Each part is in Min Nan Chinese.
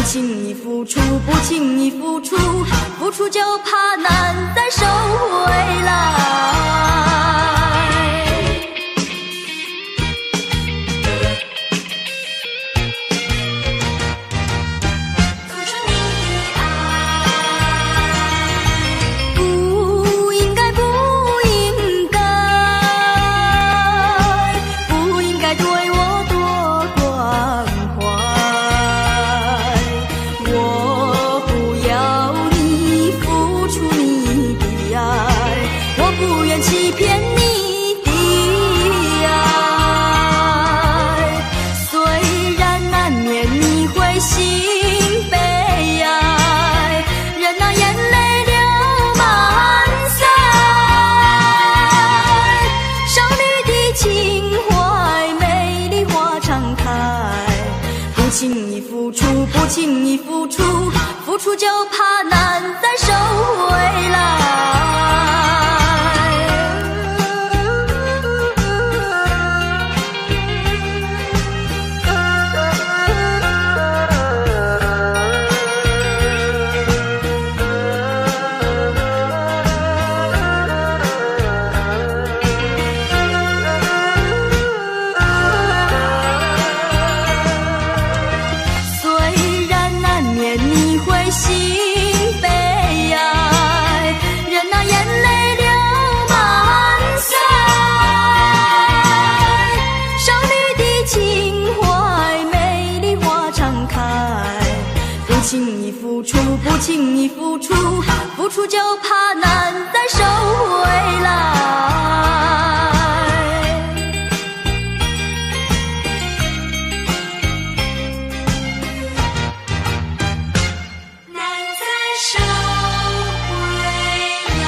輕易付出，不輕易付出，付出就怕難再收回來。付出你的愛，不應該，不應該，不應該對我多關懷。我不要你付出你的愛，我不願欺騙你的愛。雖然難免你會心悲哀，任那眼淚流滿腮。少女的情懷，美麗花常開。不輕易付出，不輕易付出，付出就怕難再收回來。雖然難免你會心悲哀，任那眼淚流滿腮。少女的情懷，美麗花常開。不輕易付出，不輕易付出，付出就怕難再收回來。難再收回來。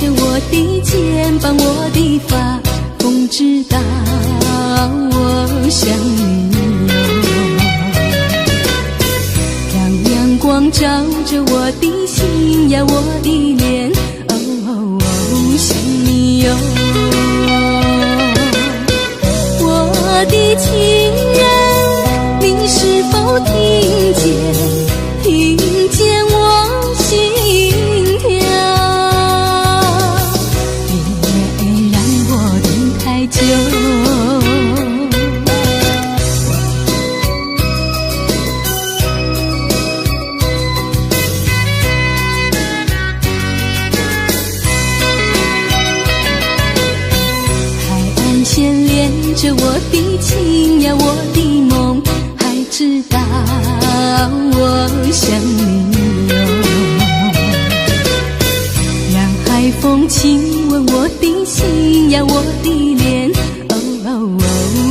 着我的肩膀，我的髮，風知道我想你喲。讓陽光照着我的心呀，我的臉，哦哦哦，想你喲。我的情人，你是否聽見？聽見我心跳？別讓我等太久。海岸線連着我的情呀，我的夢，還知道我想你喲。讓海風親吻我的心呀，我的臉，哦哦哦，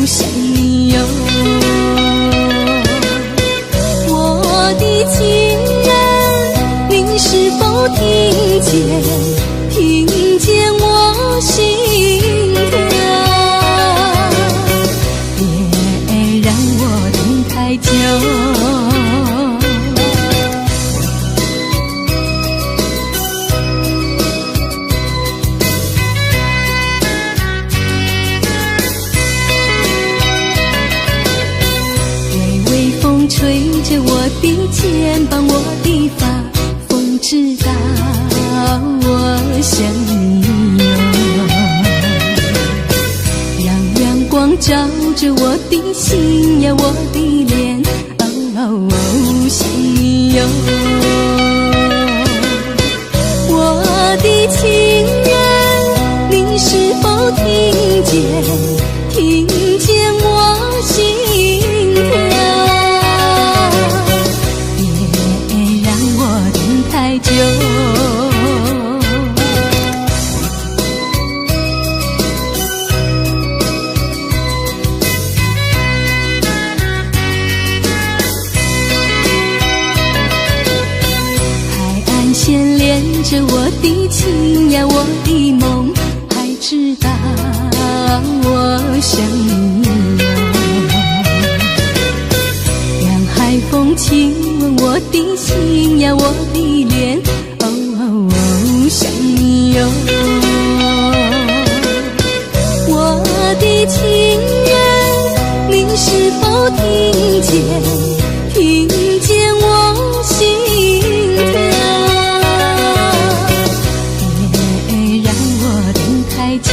想你喲。我的情人，你是否聽見？聽見我心跳？別讓我等太久。微微風吹着我的肩膀，我的髮，風知道我想你喲。讓陽光照着我的心呀，我的臉，哦哦哦，想你喲。我的情人，你是否聽見？聽見我心跳？別讓我等太久。海岸線連着我的情呀，我的夢，還知道我想你喲。讓海風親吻我的心呀，我的臉，哦哦哦，想你喲。我的情人，你是否聽見？聽見我心跳？別讓我等太久。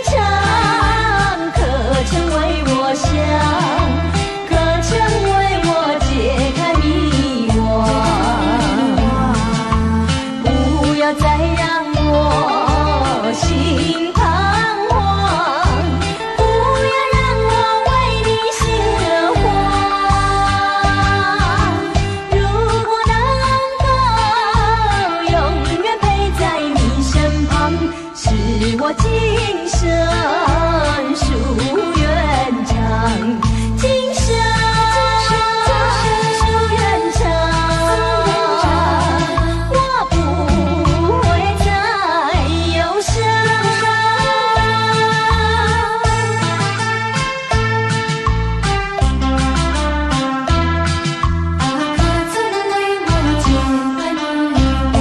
腸可曾為我想？可曾為我解開迷惘？不要再讓我心彷徨，不要讓我為你心的慌。如果能夠永遠陪在你身旁，是我今生夙願長。今生夙願長，我不會再憂傷。啊，可曾為我解開迷惘？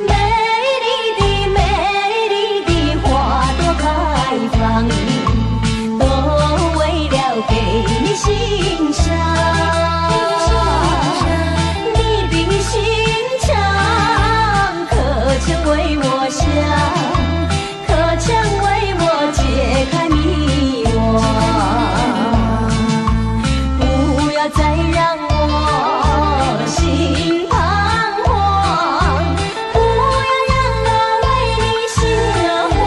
美麗的美麗的花朵開放，都為了給你欣賞。你的心腸可曾為我想？可曾為我解開迷惘？不要再讓我心彷徨，不要讓我為你心的慌。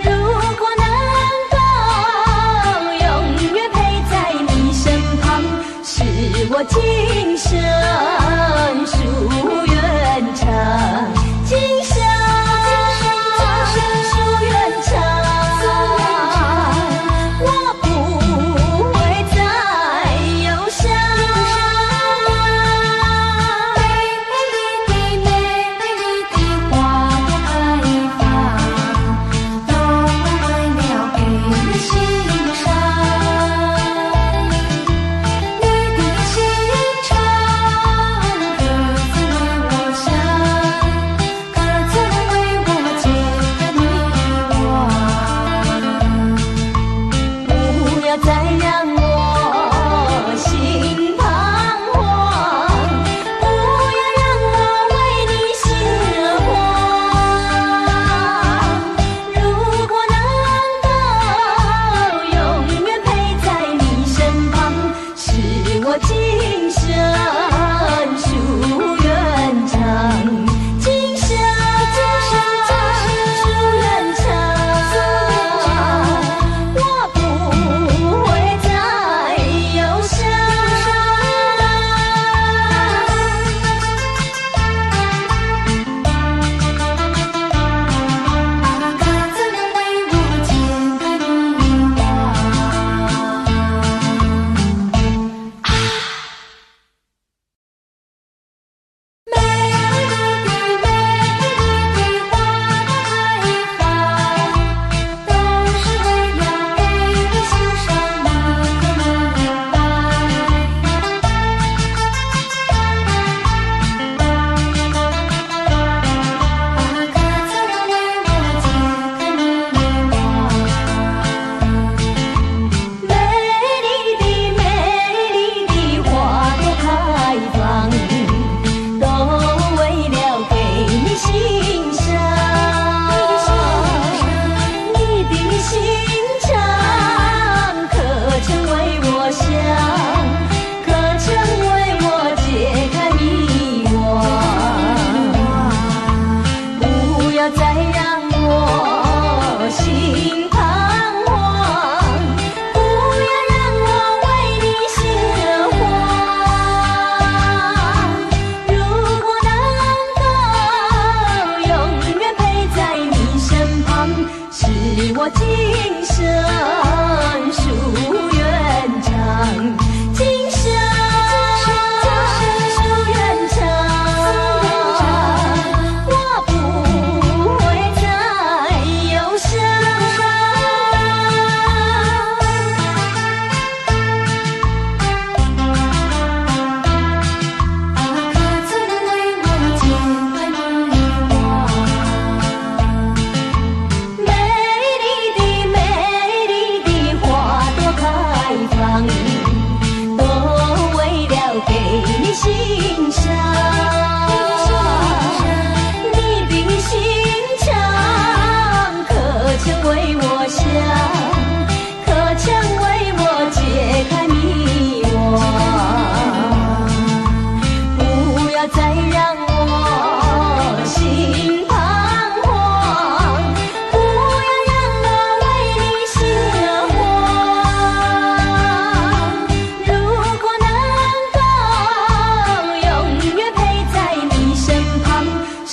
如果能夠永遠陪在你身旁，是我今生夙願長。今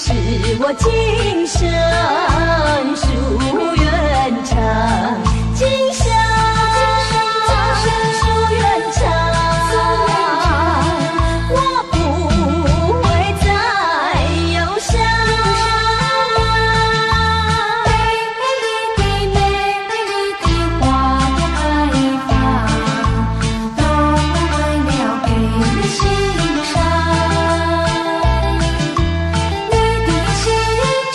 是我今生夙願長，今生夙願長，我不會再憂傷。美麗的美麗的花朵開放，都為了給你欣賞。你的心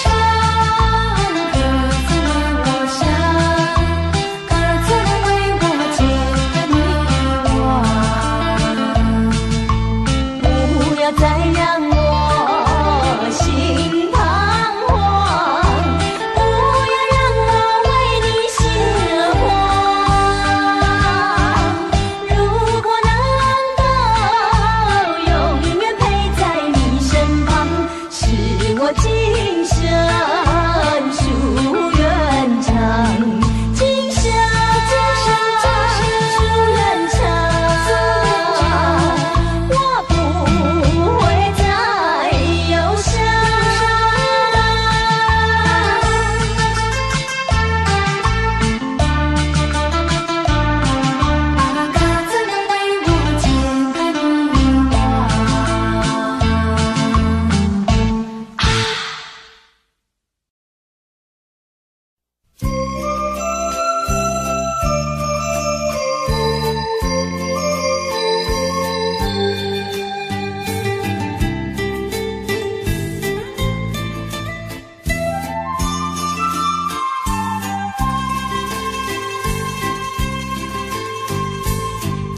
腸可曾為我想？可曾為我解開迷惘？不要再讓我心彷徨，不要讓我為你心慌。如果能夠永遠陪在你身旁，是我今生夙願長，今生夙願長，我不會再憂傷。可曾為我解開迷惘？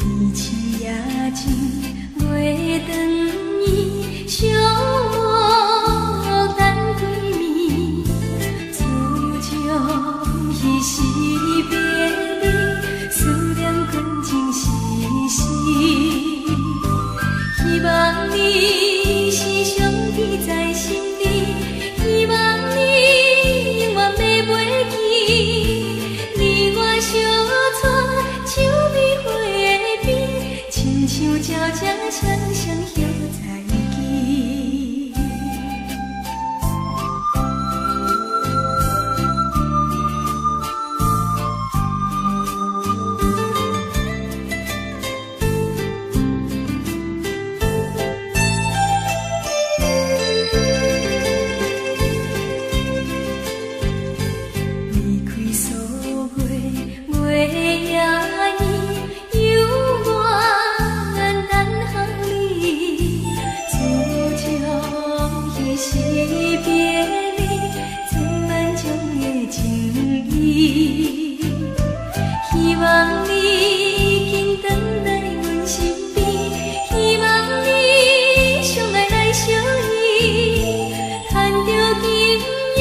移情也情袂斷伊，寂寞等幾暝，自由將彼時別離，思念滾情絲絲。希望你是常記在心裡，希望你永遠袂袂記，你我相撮樹暝花邊，親像鳥只雙雙歇在一起。離開歲月月也圓，猶原等候你。自從彼時別離，充滿情的情意。希望你緊轉來阮身邊，希望你相愛來相依，牽著今夜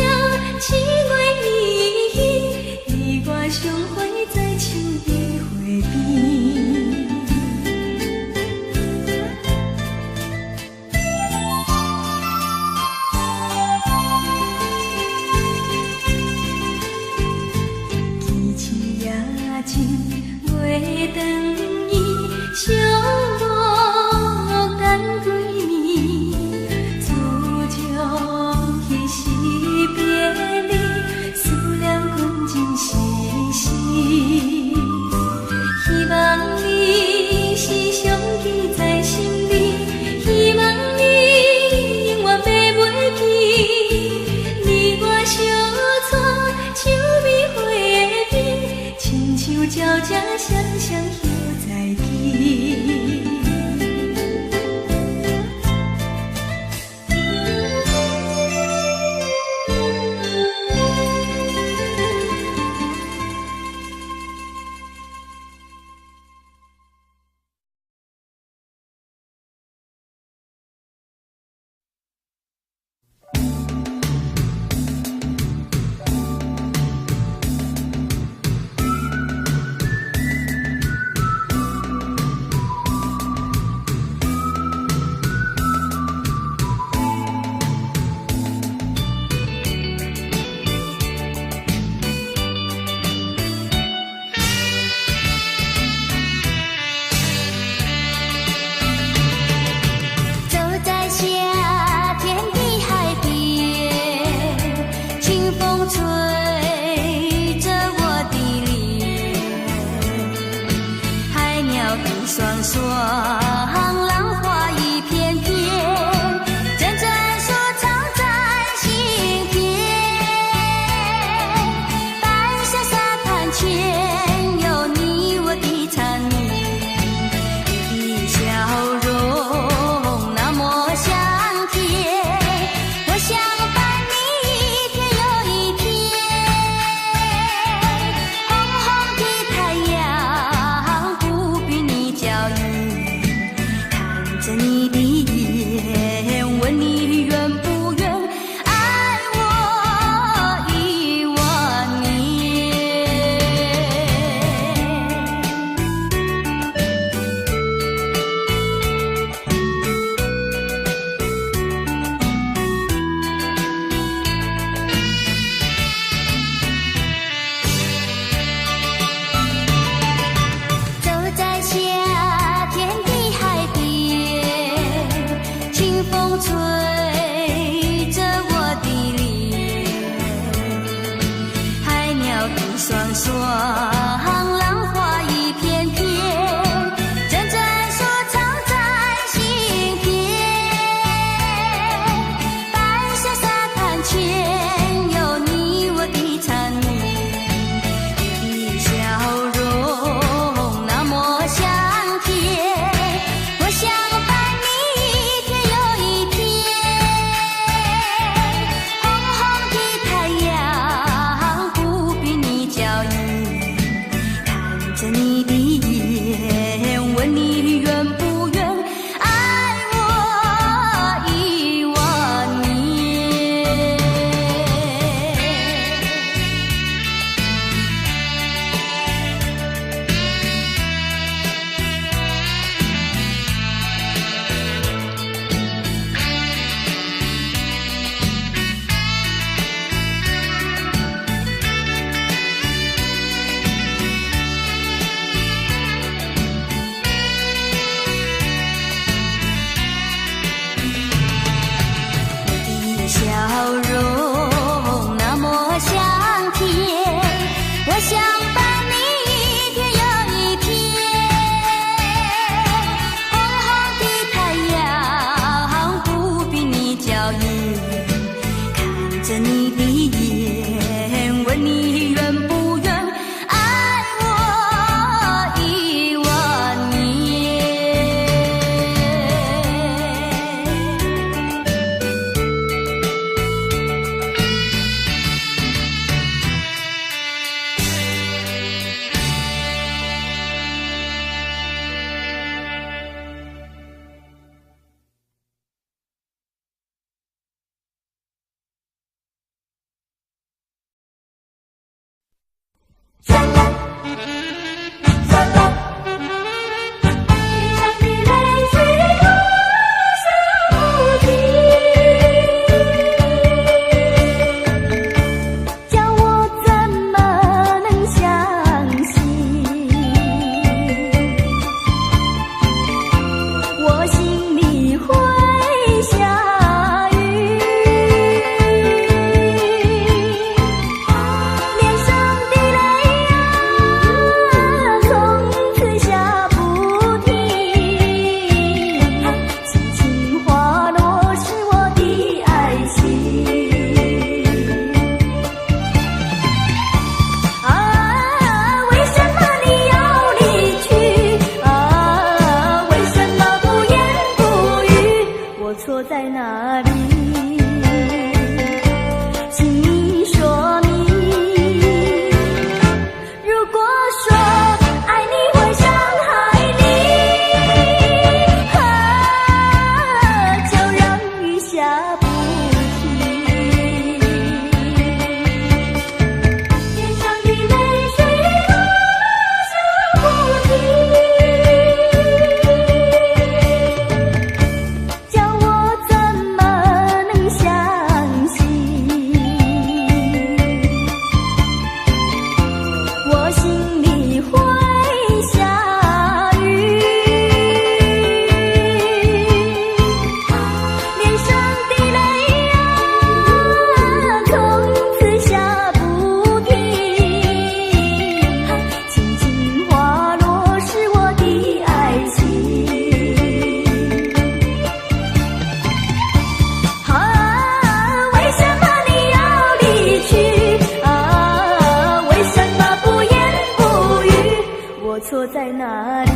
七月依稀，你我相會在秋的花邊。寄情也情袂斷伊，双，浪花一片片，阵阵说唱在心田。白沙沙滩前有你我的缠绵，你的笑容那麼香甜，我想伴你一天又一天。紅紅的太陽不比你嬌豔，看著你的眼，問你願不願愛我一萬年。走在夏天的海邊，清風吹著我的臉，海鳥一雙雙，浪花一片片，陣陣說唱在心田。白沙沙灘前有你我的纏綿，你的笑容那麼香甜，我想伴你一天又一天。紅紅的太陽不比你嬌豔，看著你的眼，問你願不願愛我一萬年。你的笑容那麼香甜，我想伴你一天又一天。紅紅的太陽不比你嬌豔，看著你的眼，問你願不願愛我一萬年。一場的淚水落下不停，叫我怎麼能相信？我心裡會下雨，臉上的淚啊。錯在哪裡？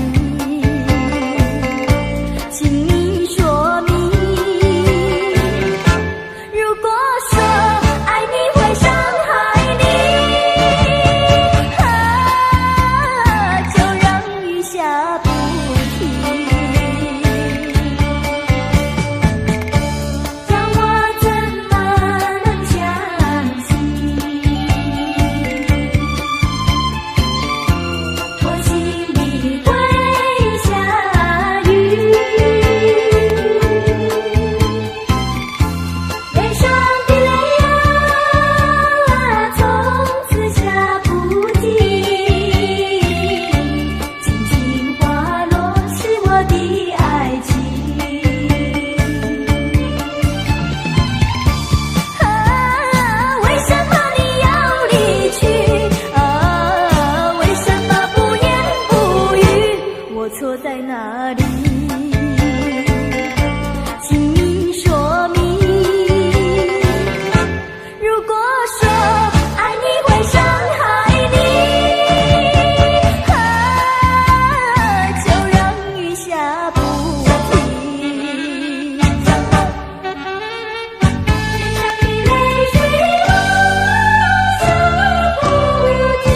請你說明。如果說愛你會傷害你，啊，就讓雨下不停。叫我怎麼能相信？我心裡會下雨，悲傷的淚啊，從此下不停，輕輕滑落是我的愛情。啊，為什麼你要離去？啊，為什麼不言不語？我錯在哪裡？請你說明。如果說愛你會傷害你，啊，就讓雨下不停。淚水啊，下不停。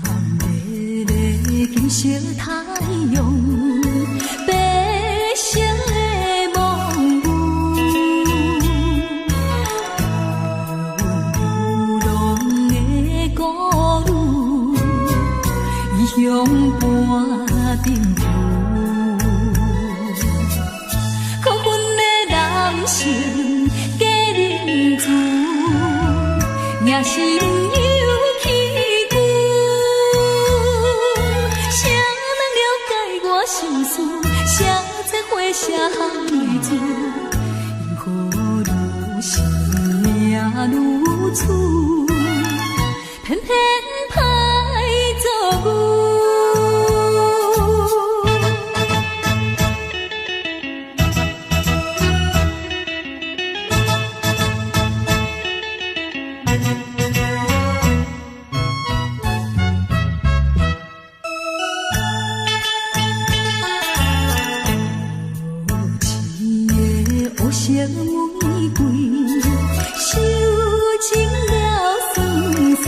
艷麗的金色太陽，白色的夢霧，予阮流浪的孤女，異鄉伴燈浮。可恨的人生假仁慈，赢心有气久。誰人了解我心事？誰知花谢含淚珠？因何如生命如此，偏偏歹做牛。無情的烏色玫瑰，受盡了酸澀。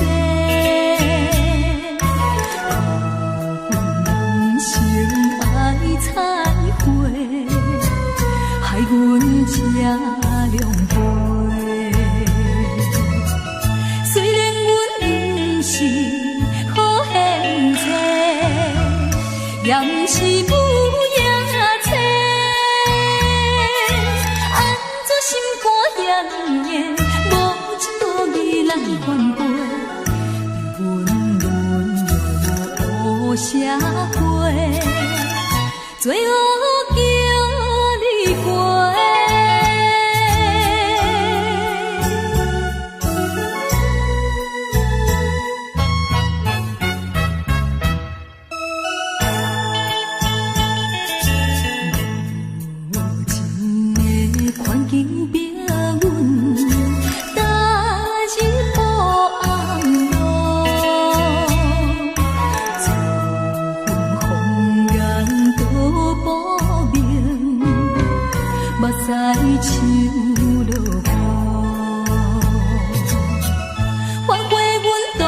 予阮人生愛彩花，害阮這狼狽。雖然阮毋是好獻祭，也毋是母夜叉。按怎心肝遐呢硬，無情無義來反背，予阮淪落烏社會，罪惡叫你背。無情的環境逼阮踏入黑暗路，自阮謊言都薄命，目屎像落雨。反悔阮當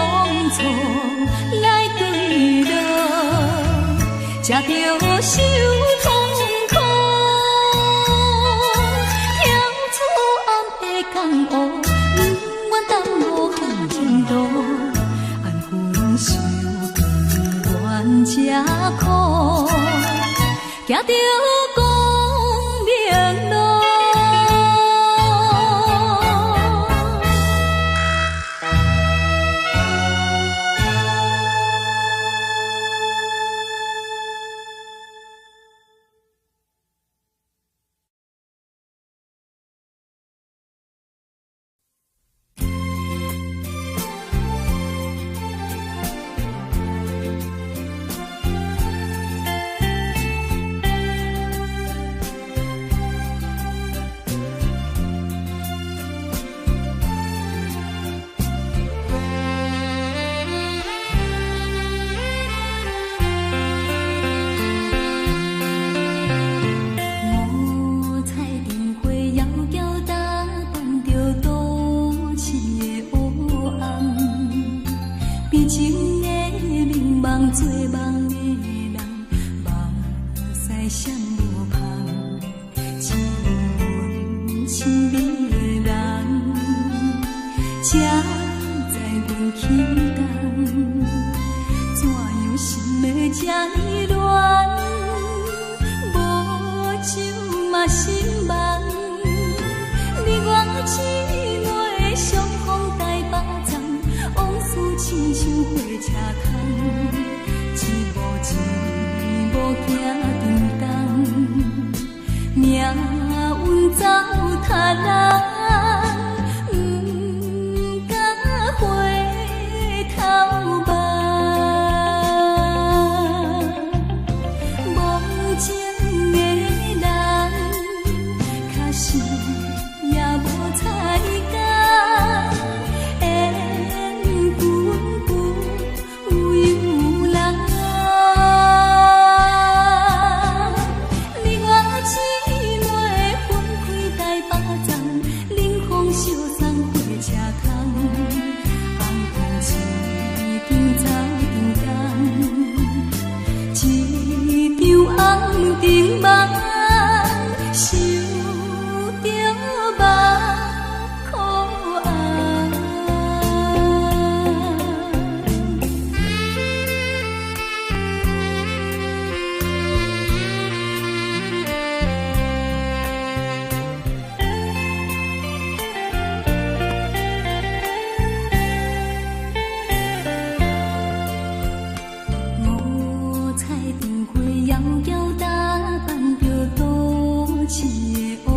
初來墜落，才著受痛苦。跳出暗的江湖，不願耽誤好前途，安分守己愿吃苦，行著光明路。做夢的人，目屎閃無芳，只有阮親美的人，才知阮起工，怎樣心會這呢亂？無酒嘛心茫，你我姊妹相逢台北站，往事親像火車窗，一步一步行沉重，命運走他人，毋敢回頭望。無情的人，確實也無彩工，緣分不由人。你我姊妹分開台北站，冷風相送火車窗，紅燈一張走長工，一場紅燈夢，想著目苦紅。五彩燈花遙遙打扮著都市的黑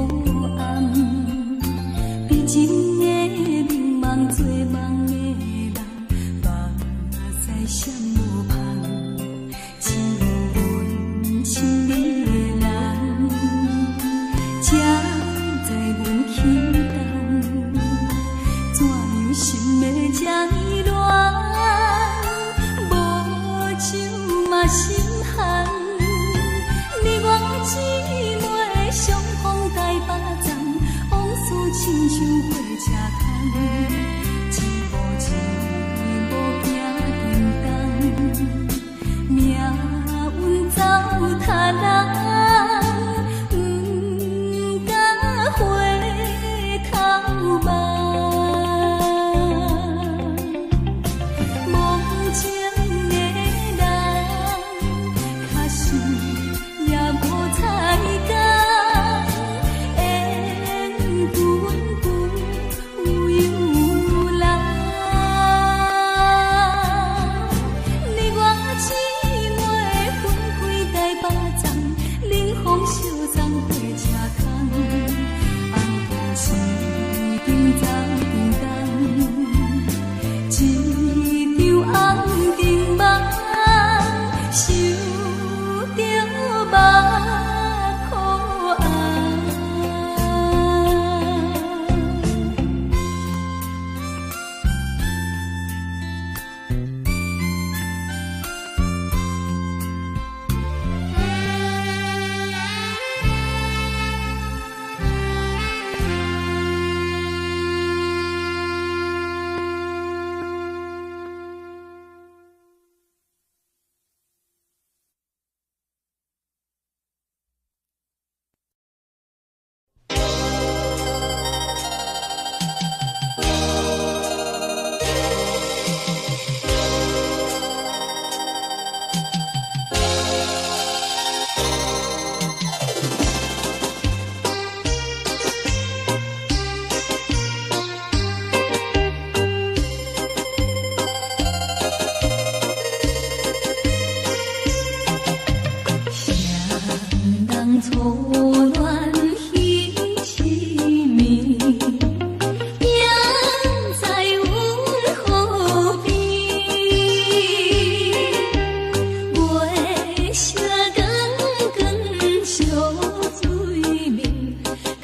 暗，悲情的迷茫做夢的人，目屎閃無芳，只有阮親美的人，才知阮起工，怎樣心會這呢亂？無酒嘛心寒，你我姊妹相逢台北站，往事親像火車窗，一步一步行沉重，命運走他人，毋敢回頭望。無情的人，確實也無彩工，緣分不由人。你我姊妹分開台北站，冷風相送火車窗，紅燈一張走長工，一場紅燈夢，想著目苦紅。誰人初戀彼一暝，行在阮河邊，月色光光相對面，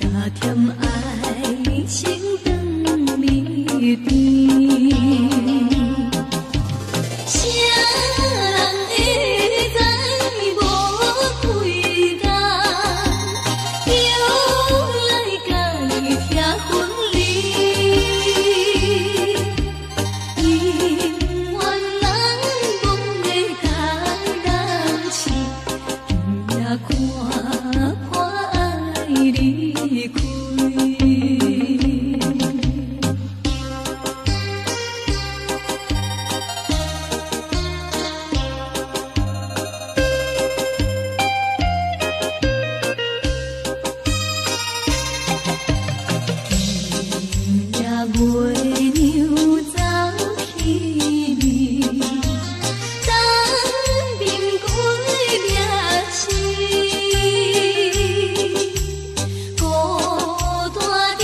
加添愛情長美甜。誰人會知無幾工，又來共你拆分離？姻緣人夢的家袂讓走去你，當面鬼命死，孤單踮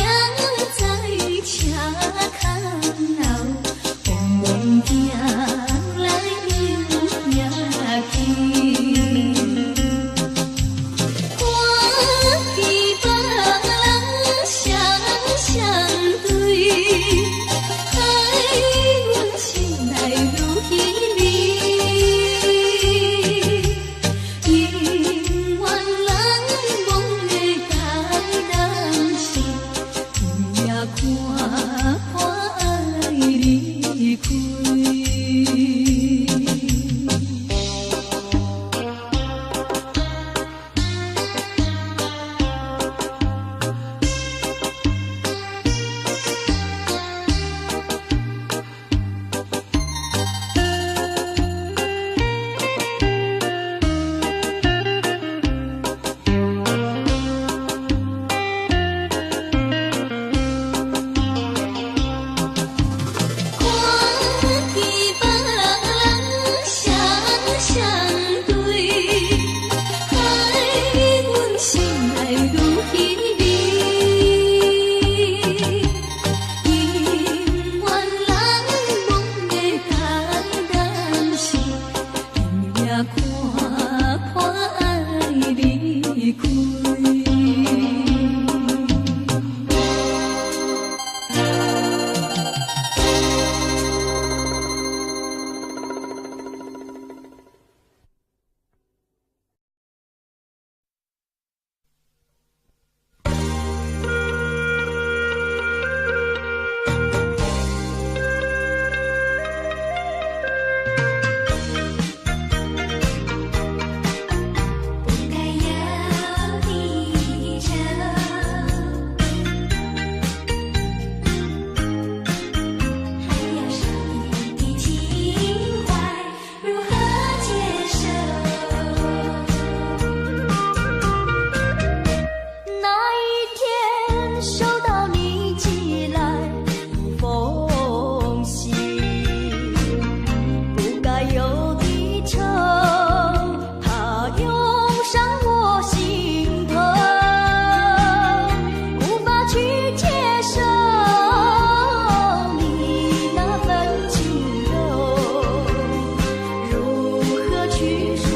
在車空後，往往行來又行去。看見別人雙雙對，害阮心內愈稀微。永遠難忘的台南市，今夜看破愛離開。看見別人雙雙對，害阮心內愈稀微。永遠難忘的台南市，今夜看破愛離開。不該有的愁，還有少年的情懷，如何接受？那一天收到你寄來一封信，不該有的愁，它湧上我心頭，無法去接受你那份情柔。如何去說？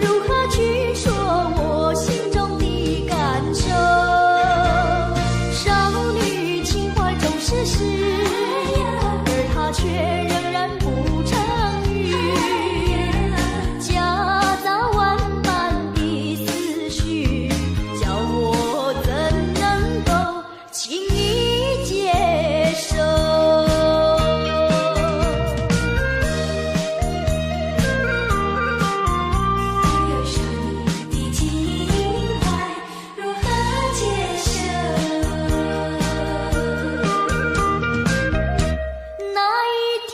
如何去說我心中的感受？少女情懷總是詩，而她卻仍然不成語，夾雜萬般的思緒，叫我怎能夠輕易接受？還有少年的情懷，如何接受？那一天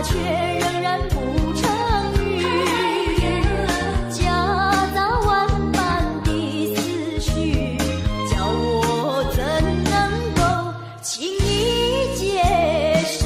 卻仍然不成語，夾雜萬般的思緒，叫我怎能夠輕易接受？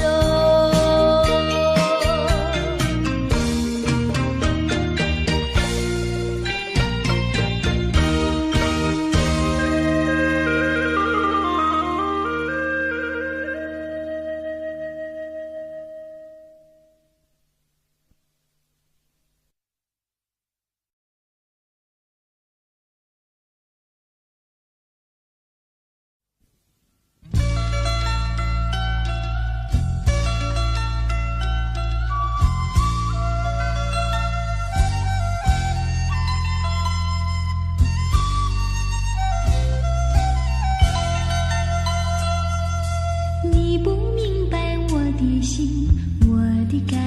你不明白我的心，我的感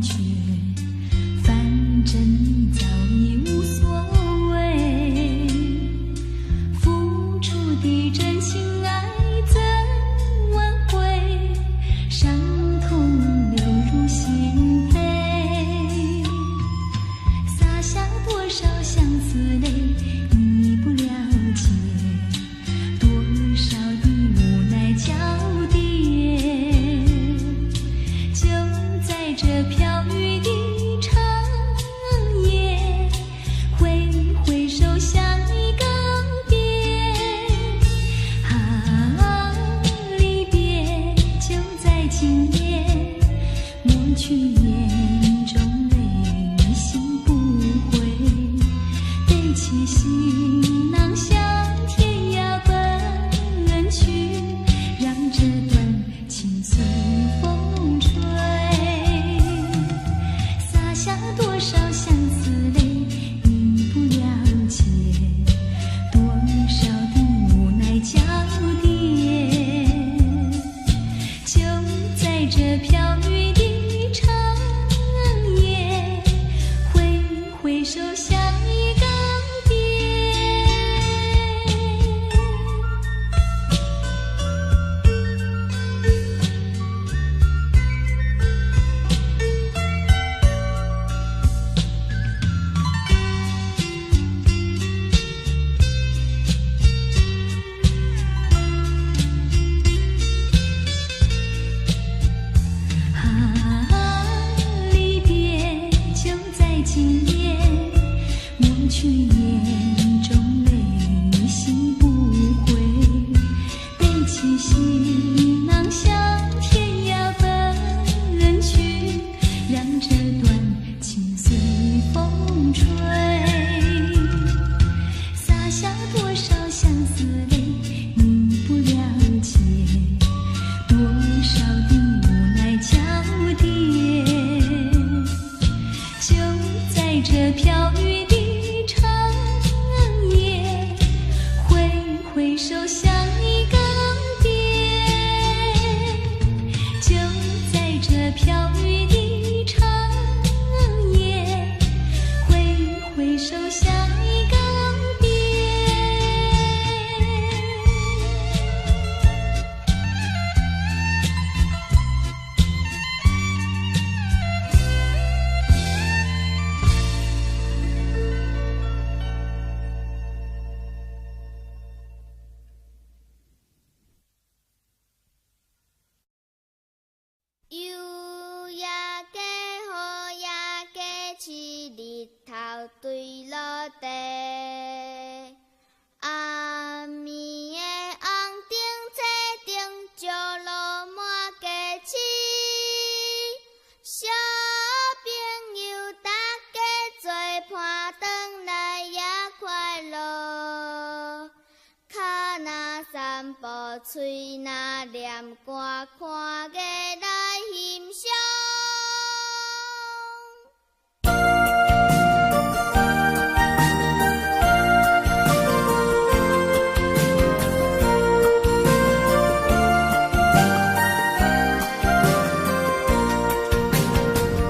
覺，反正你早已無所謂。付出的真情愛怎挽回？傷痛流入心扉，灑下多少相思淚，你不了解。多少的無奈交疊，就在這飄雨的長夜，揮揮手向你告別。啊，離別就在今夜，抹去眼中淚，你心不悔，背起行囊向天涯奔去，讓這段情隨風吹。灑下多少相思淚，你不了解，多少的無奈交疊，就在這飄雨的長夜，揮揮手向你告別。啊，離別就在今夜，抹去眼中淚，你心不悔，背起行囊向天涯奔去，讓這段情隨風吹。灑下多少相思淚，你不了解，多少的無奈交疊，就在這飄雨的長夜，揮揮手向你告別。就在這飄雨的長夜，揮揮手向你告別。有也加，雨也加，试日头坠落地。暗暝的红灯车灯，照落满街市。小朋友大家做伴转来也快樂。跤若散步，喙若念歌，看藝來欣賞。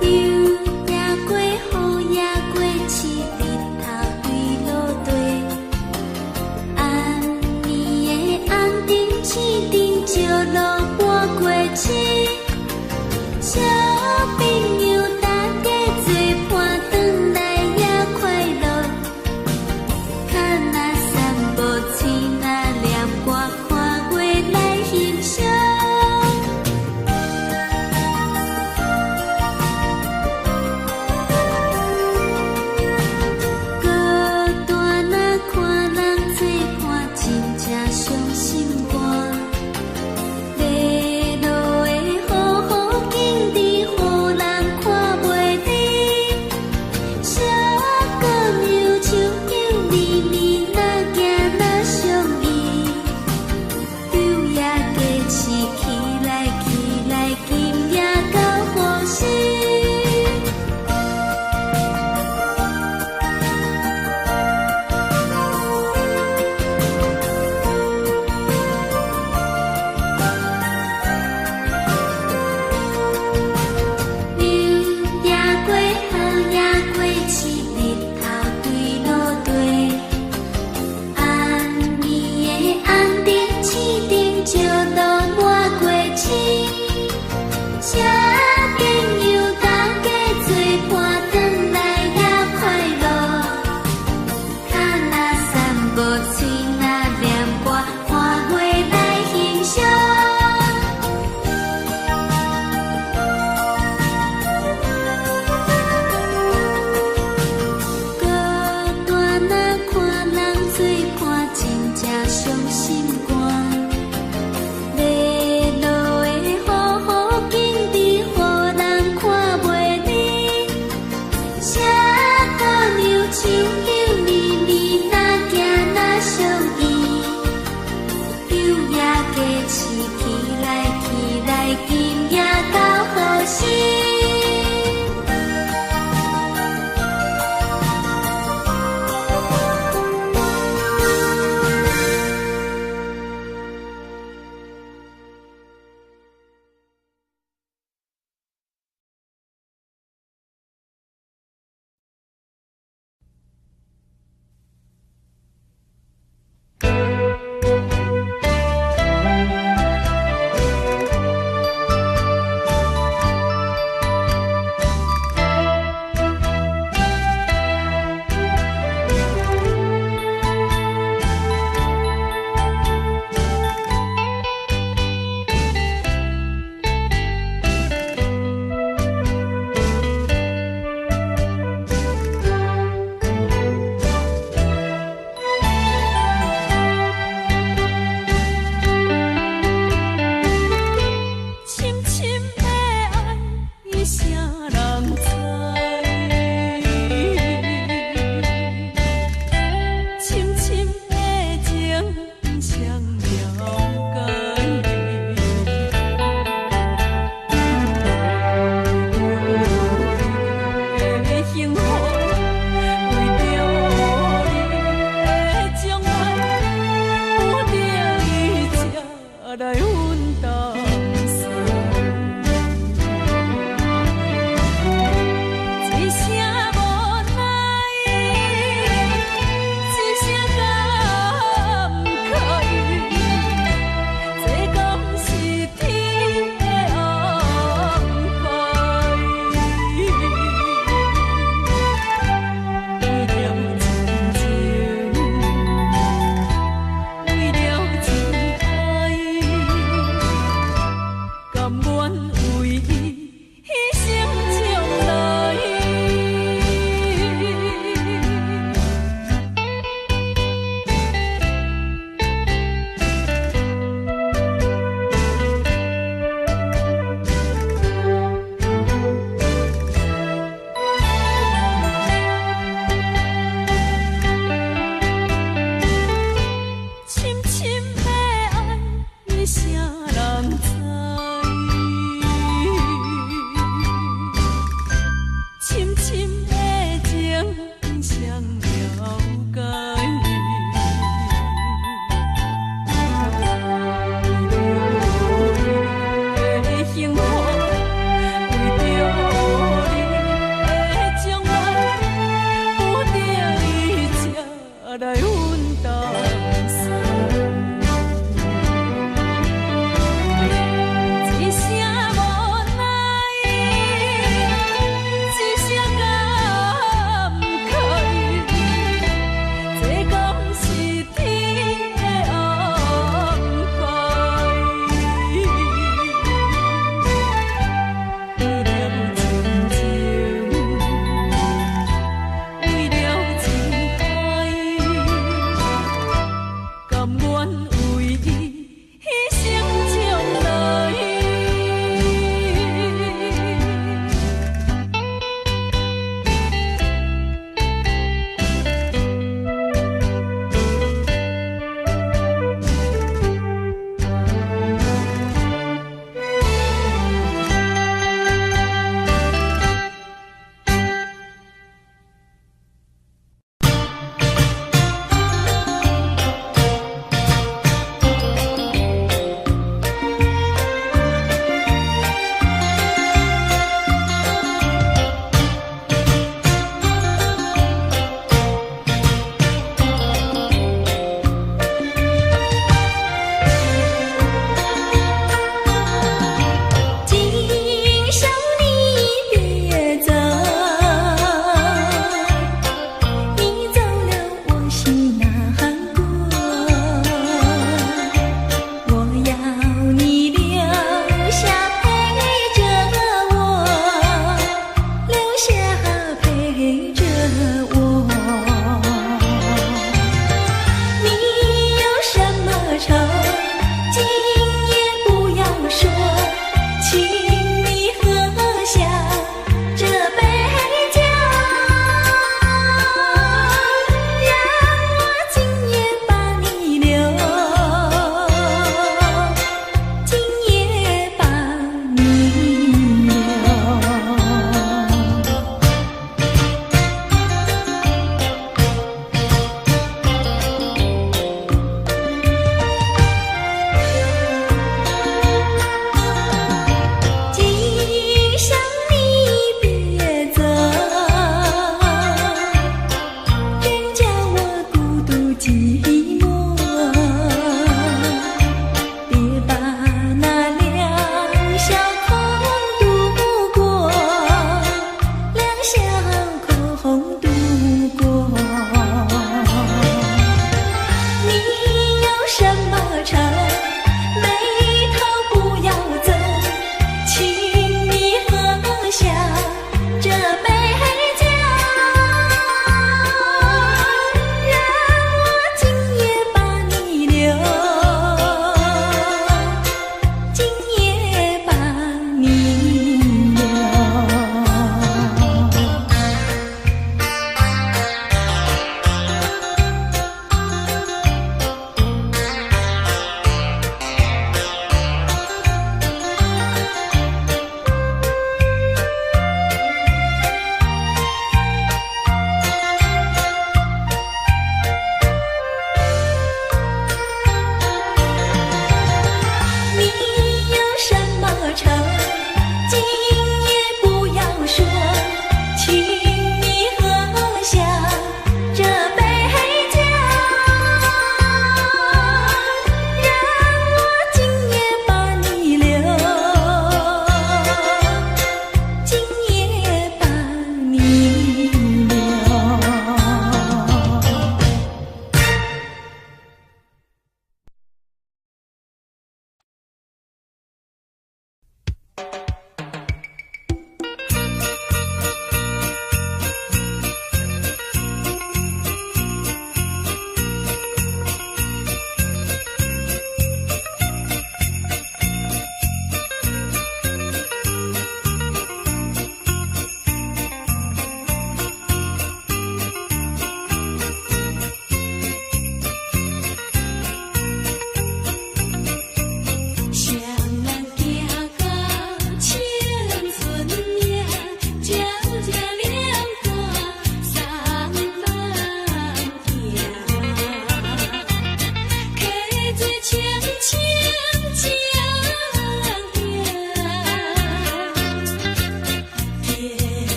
雨也過，雨也過，試日頭對落地。暗暝的紅燈青燈，照落半過市。小朋請朋友大家做伴轉來也快樂。跤若散步，喙若念歌，看花來欣賞。孤單若看人做伴，真正傷心肝。欲落的雨雨緊佇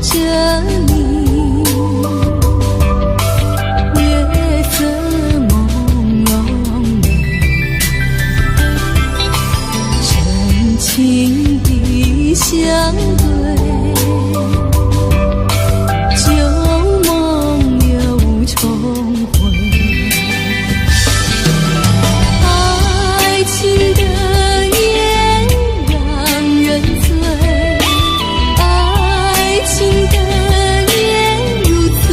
着你。月色朦胧美，深情的相對，舊夢又重回。愛情的夜讓人醉，愛情的夜如此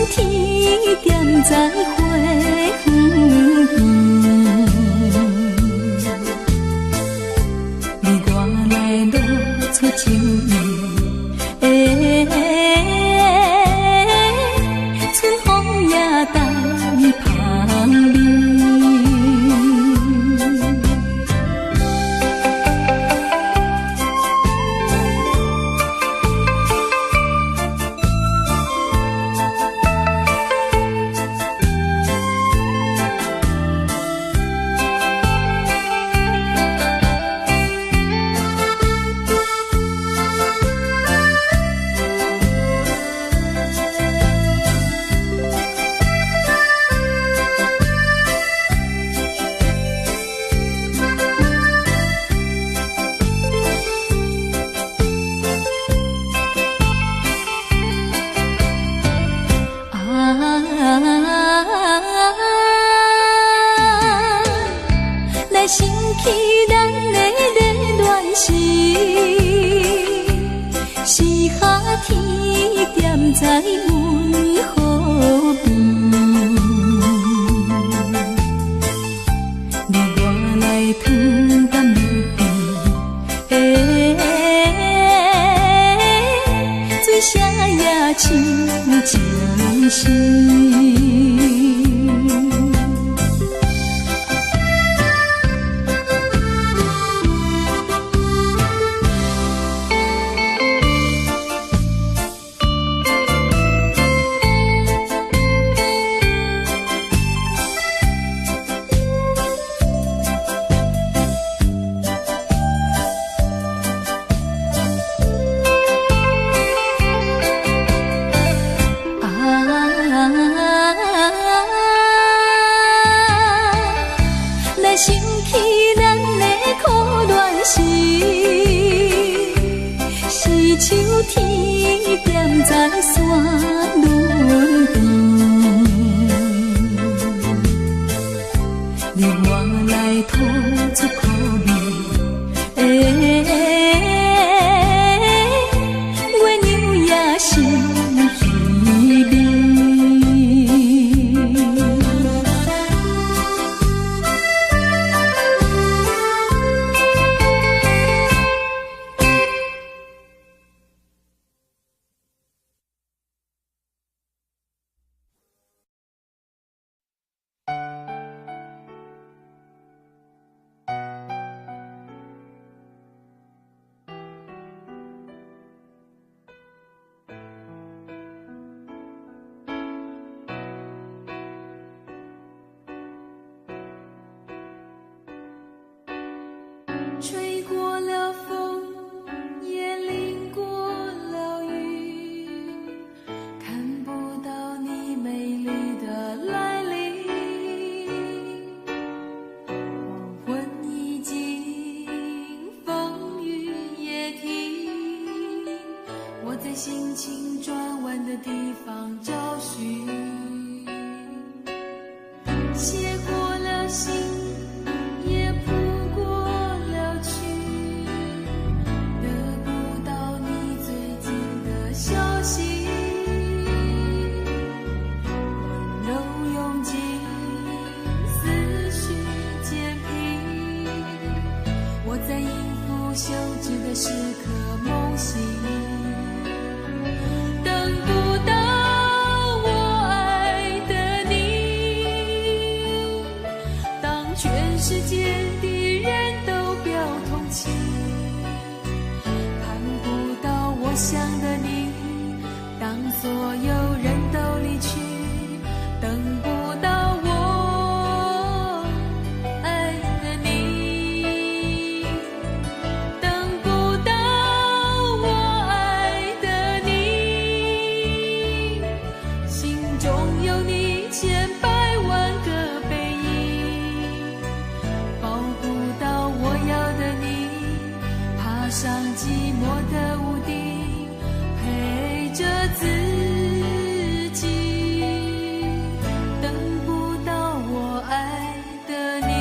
天踮在花園邊，你我來露出情意，春風也帶香味。來想起咱的熱戀時，是夏天踮在阮河邊，你我來吞甘蜜甜，水聲也親情深。來想起咱的苦戀時，是秋天踮在山崙邊，你我來吐出苦味，月娘也心稀微。吹過了風，也淋過了雨，看不到你美麗的來臨。黃昏已盡，風雨也停，我在心情轉彎的地方找尋，寫過了信，也譜過了曲，得不到你最近的消息，溫柔用盡，思緒漸平，我在應付休止的時刻夢醒，等不到我愛的你，當全世界的人都表同情，盼不到我想的你，當所有人都離去，等不到我愛的你，等不到我愛的你，心中有你千百萬個背影，抱不到我要的你，爬上寂寞的屋頂，陪着自己，等不到我愛的你。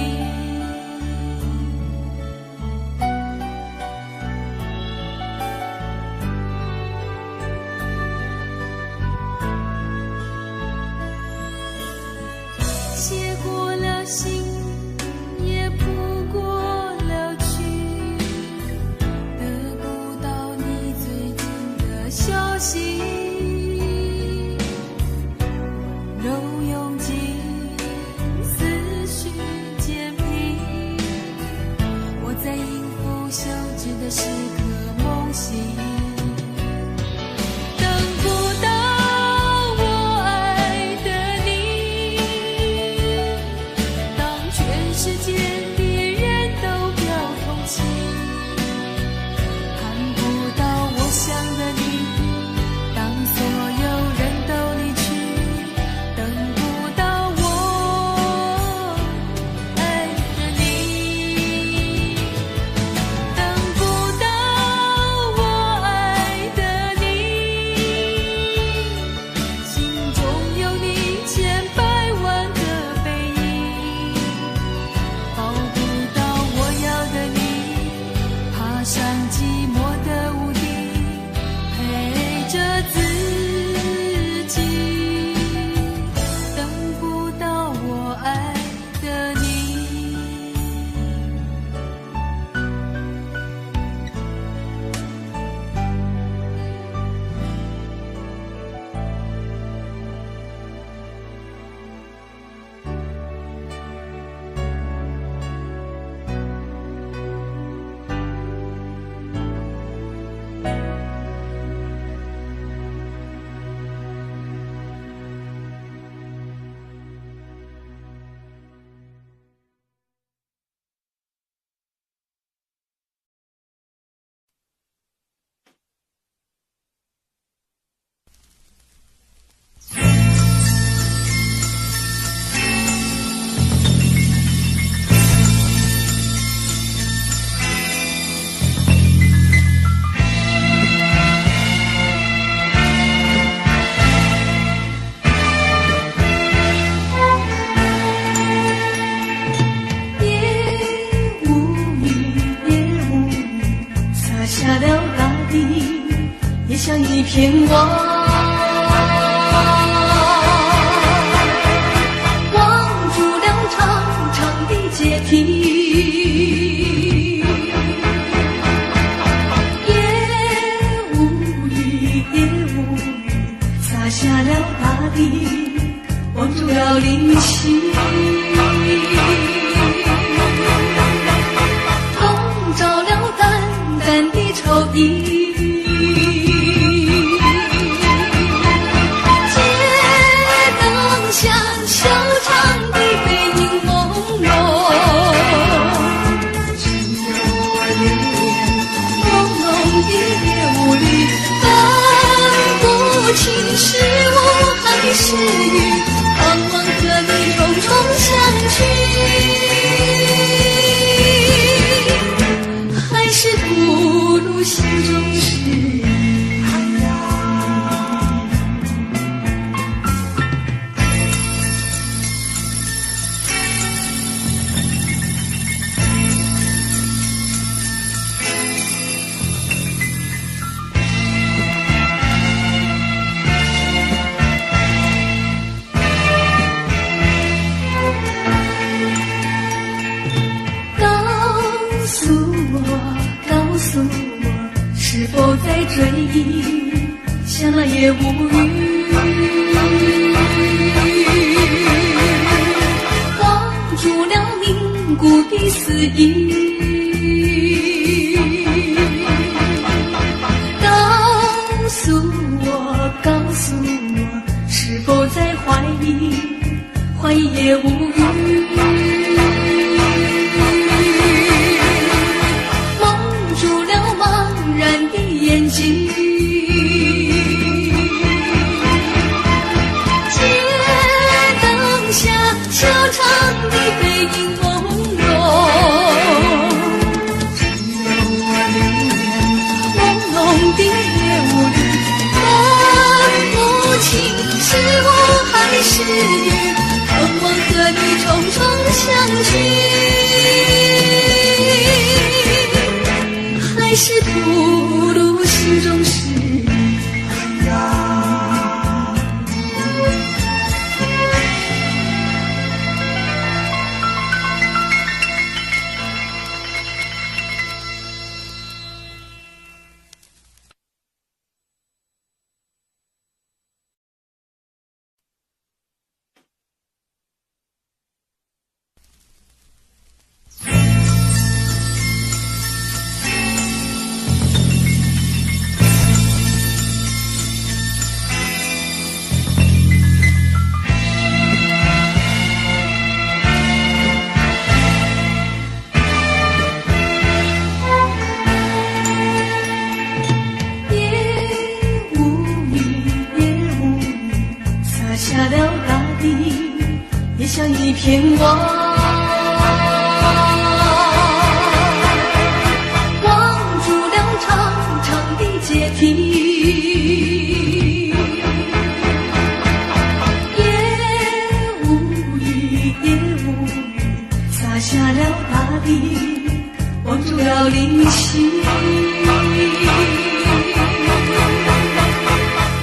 心也不過了去，得不到你最近的消息，溫柔用盡，思緒漸平，我在音符休止的時刻夢醒。等不到我愛的你，當全世界的人都表同情，盼不到我想的你，當所有人都離去，等不到我愛的你，等不到我愛的你，心中有你千百萬個背影，抱不到我要的你，爬上寂寞的屋頂，陪着自己，等不到我愛的你。夜無語，夜無語，灑下了大地，也像一片網，網住了長長的階梯。夜無語，夜無語，灑下了大地，網住了靈犀。籠罩了淡淡的愁意。街燈下，修長的背影朦朧，只有我留戀朦朧的夜霧裡，分不清是霧還是雨，盼望和你重重相聚，還是吐露心中事。告訴我，告訴我，是否在追憶，像那夜無語，網住了凝固的思憶。告訴我，告訴我，是否在懷疑，懷疑夜無語。蒙住了茫然的眼睛。街燈下，修長的背影朦朧，只有我留戀朦朧的夜霧裡，分不清是霧還是雨，盼望和你重重相聚，還是吐露心中事。下了大地，也像一片網。網住了長長的階梯。夜無語，夜無語，灑下了大地，網住了靈犀。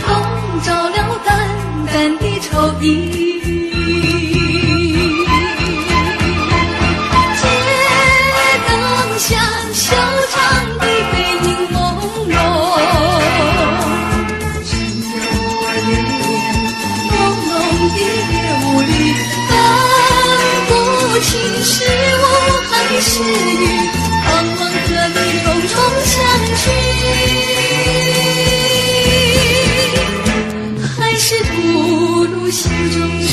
籠罩了淡淡的愁意。街燈下，修長的背影朦朧，只有我留戀朦朧的夜霧裡，分不清是霧還是雨，盼望和你重重相聚，還是吐露心中事。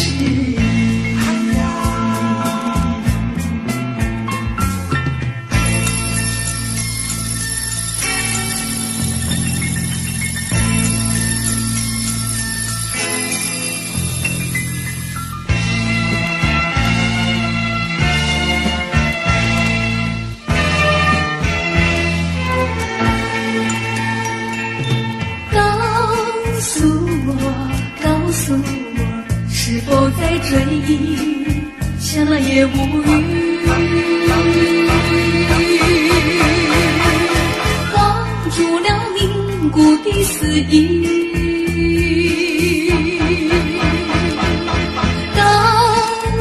告訴我，告訴我，是否在追憶，像那夜無雨，網住了凝固的思憶。告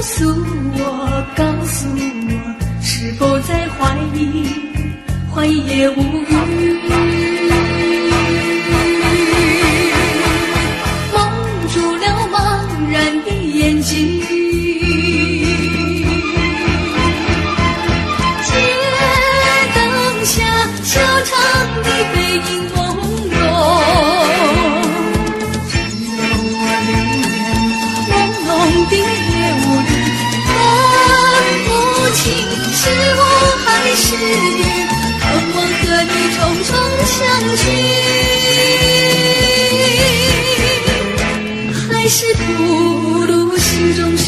訴我，告訴我，是否在懷疑，懷疑夜無語。蒙住了茫然的眼睛。街燈下，修長的背影朦朧，只有我留戀朦朧的夜霧裡，分不清是霧還是雨，盼望和你重重相聚，還是吐露心中事。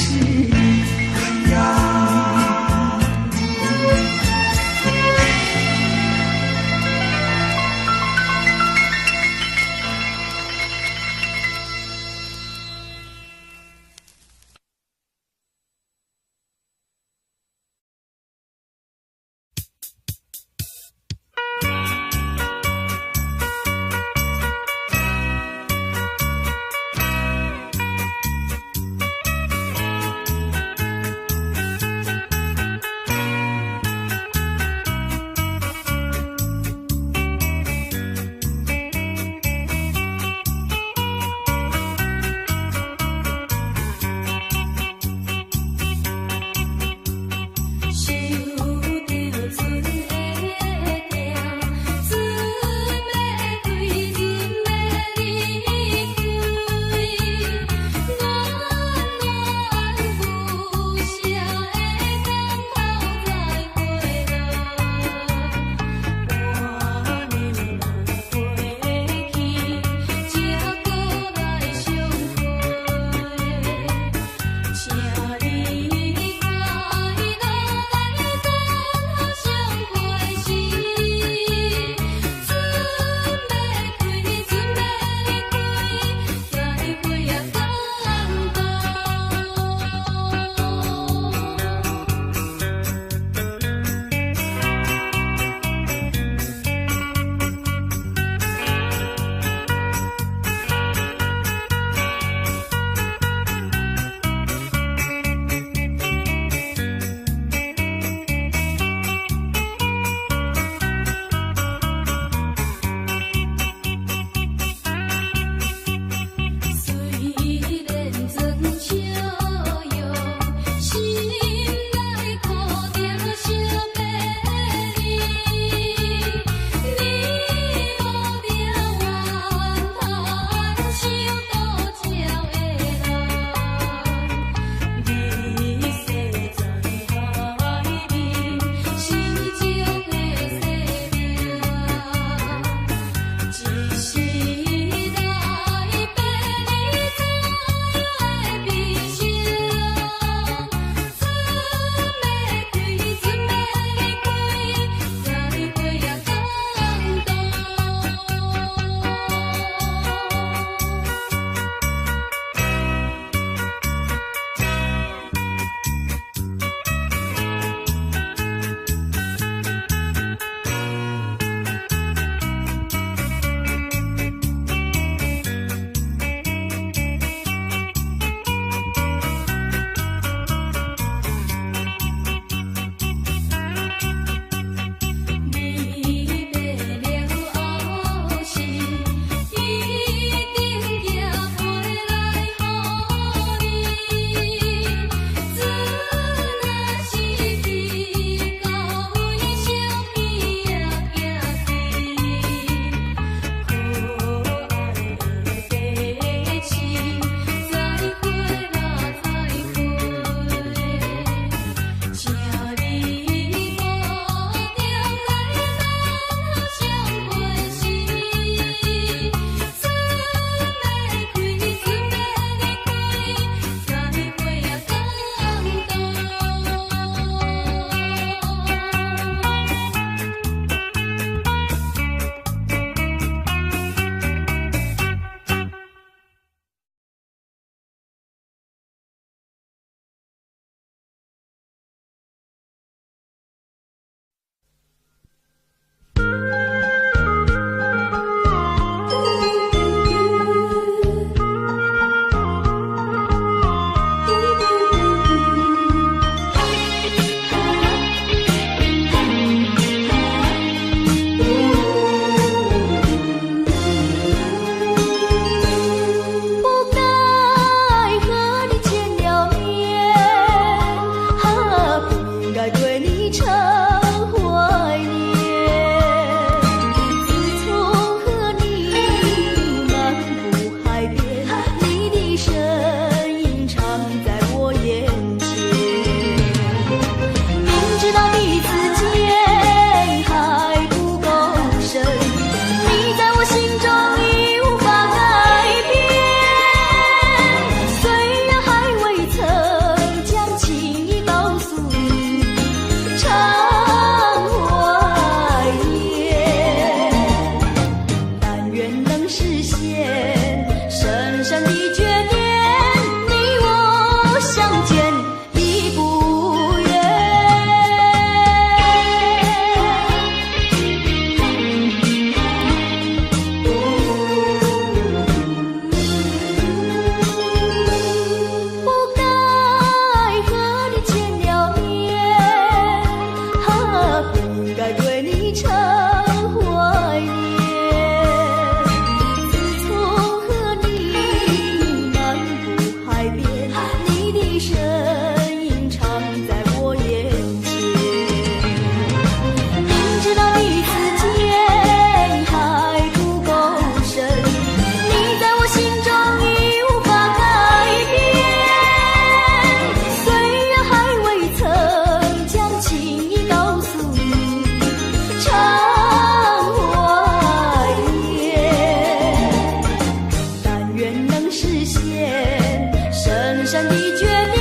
山的訣別，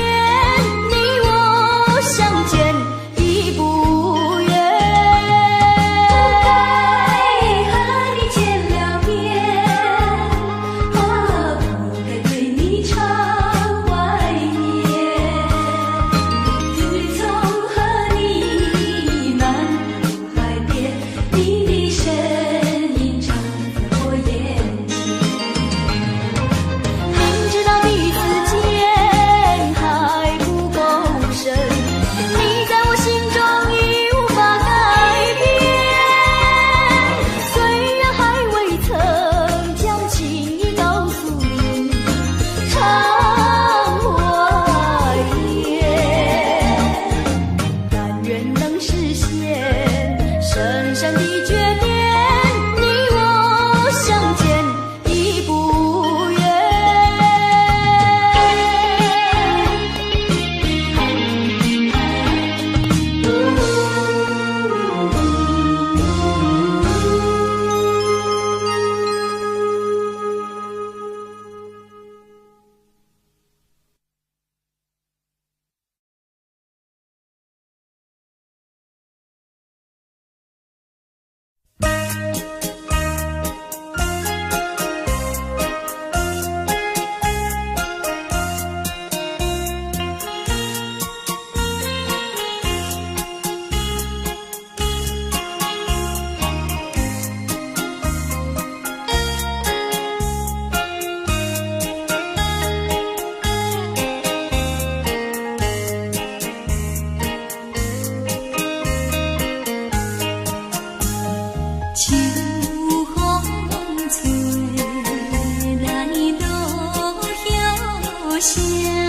你我相見已不遠。不該和你見了面，不該對你常懷念。自從和你漫步海邊，你的身影常在我眼前。明知道彼此間還不夠深，你在我心中已無法改變。雖然還未曾將情意告訴你，常懷念，但願能實現深山的訣別，你我相見已不遠。秋風吹來落葉聲。